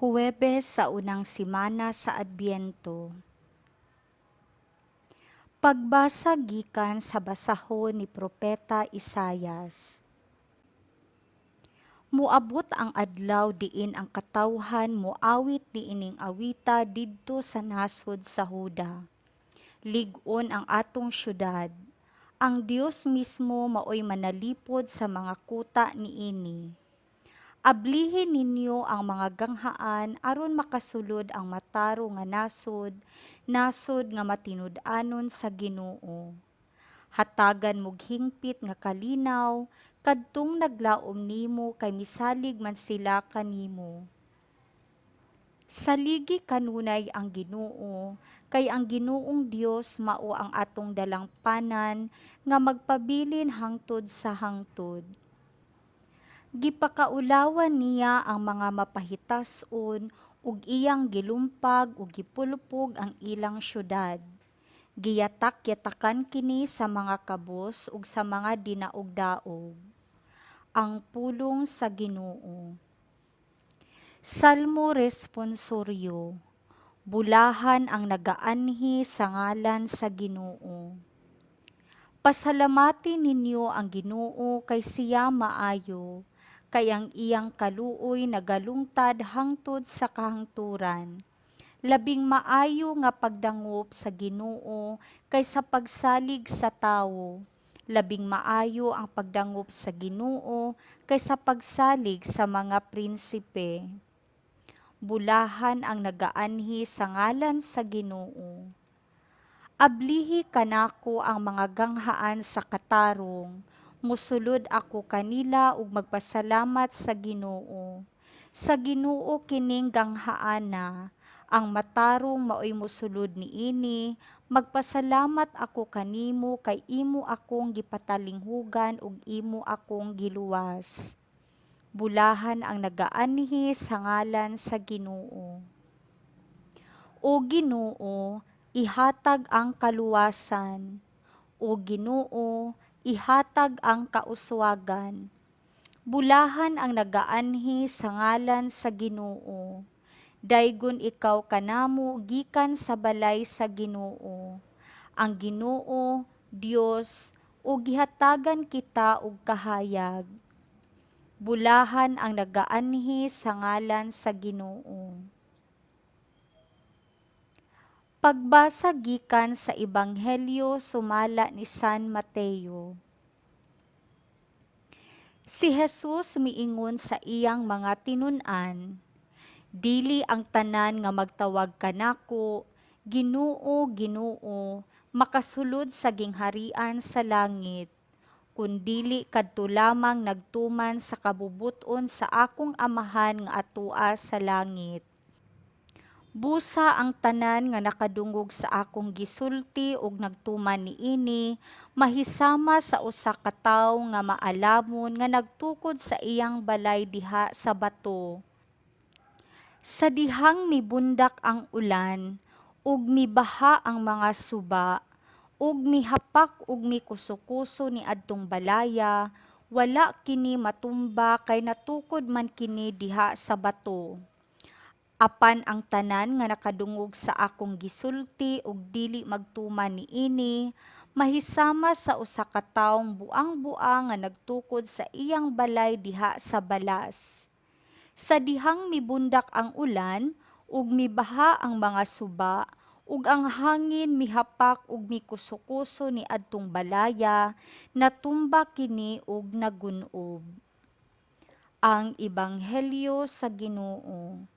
Huwebes sa unang simana sa Adbyento. Pagbasa gikan sa basahon ni propeta Isayas. Moabot ang adlaw diin ang katawhan moawit niining awita didto sa nasod sa Huda: Lig-on ang atong syudad. Ang Dios mismo maoy manalipod sa mga kuta niini. Ablihi ninyo ang mga ganghaan aron makasulod ang matarong nga nasod, nasod nga matinud-anon sa Ginoo. Hatagan mog hingpit nga kalinaw kadtong naglaom nimo kay misalig man sila kanimo. Saligi kanunay ang Ginoo, kay ang Ginoong Dios mao ang atong dalangpanan nga magpabilin hangtod sa hangtod. Gipakaulawan niya ang mga mapahitas-on ug iyang gilumpag ug gipulpog ang ilang syudad. Giyatak-yatakan kini sa mga kabus ug sa mga dinaogdaog. Ang pulong sa Ginoo. Salmo responsoryo. Bulahan ang nagaanhi sa ngalan sa Ginoo. Pasalamati ninyo ang Ginoo kay siya maayo, kay ang iyang kaluoy nagalungtad hangtod sa kahangturan. Labing maayo nga pagdangop sa Ginoo kaysa pagsalig sa tawo. Labing maayo ang pagdangop sa Ginoo kaysa pagsalig sa mga prinsipe. Bulahan ang nagaanhi sa ngalan sa Ginoo. Ablihi kanako ang mga ganghaan sa katarong, mosulod ako kanila ug magpasalamat sa Ginoo. Sa Ginoo kining ganghaana, ang matarong maoy mosulod niini. Magpasalamat ako kanimo kay imo akong gipatalinghugan ug imo akong giluwas. Bulahan ang nagaanhi sa ngalan sa Ginoo. O Ginoo, ihatag ang kaluwasan. O Ginoo, ihatag ang kauswagan. Bulahan ang nagaanhi sa ngalan sa Ginoo. Daygon ikaw kanamo gikan sa balay sa Ginoo. Ang Ginoo Dios ug gihatagan kita og kahayag. Bulahan ang nagaanhi sa ngalan sa Ginoo. Pagbasa gikan sa Ebanghelyo sumala ni San Mateo. Si Jesus miingon sa iyang mga tinun-an, "Dili ang tanan nga magtawag kanako, 'Ginoo, Ginoo,' makasulod sa gingharian sa langit, kundili kadto lamang nagtuman sa kabubut-on sa akong Amahan nga atua sa langit. Busa ang tanan nga nakadungog sa akong gisulti ug nagtuman niini mahisama sa usa ka tawo nga maalamon nga nagtukod sa iyang balay diha sa bato. Sa dihang mibundak ang ulan ug mibaha ang mga suba ug mihapak ug mikusokuso niadtong balaya, wala kini matumba kay natukod man kini diha sa bato. Apan ang tanan nga nakadungog sa akong gisulti ug dili magtuman niini mahisama sa usa ka tawong buang-buang nga nagtukod sa iyang balay diha sa balas. Sa dihang mibundak ang ulan ug mibaha ang mga suba ug ang hangin mihapak ug mikusokuso niadtong balaya, natumba kini ug nagun-ob." Ang Ebanghelyo sa Ginoo.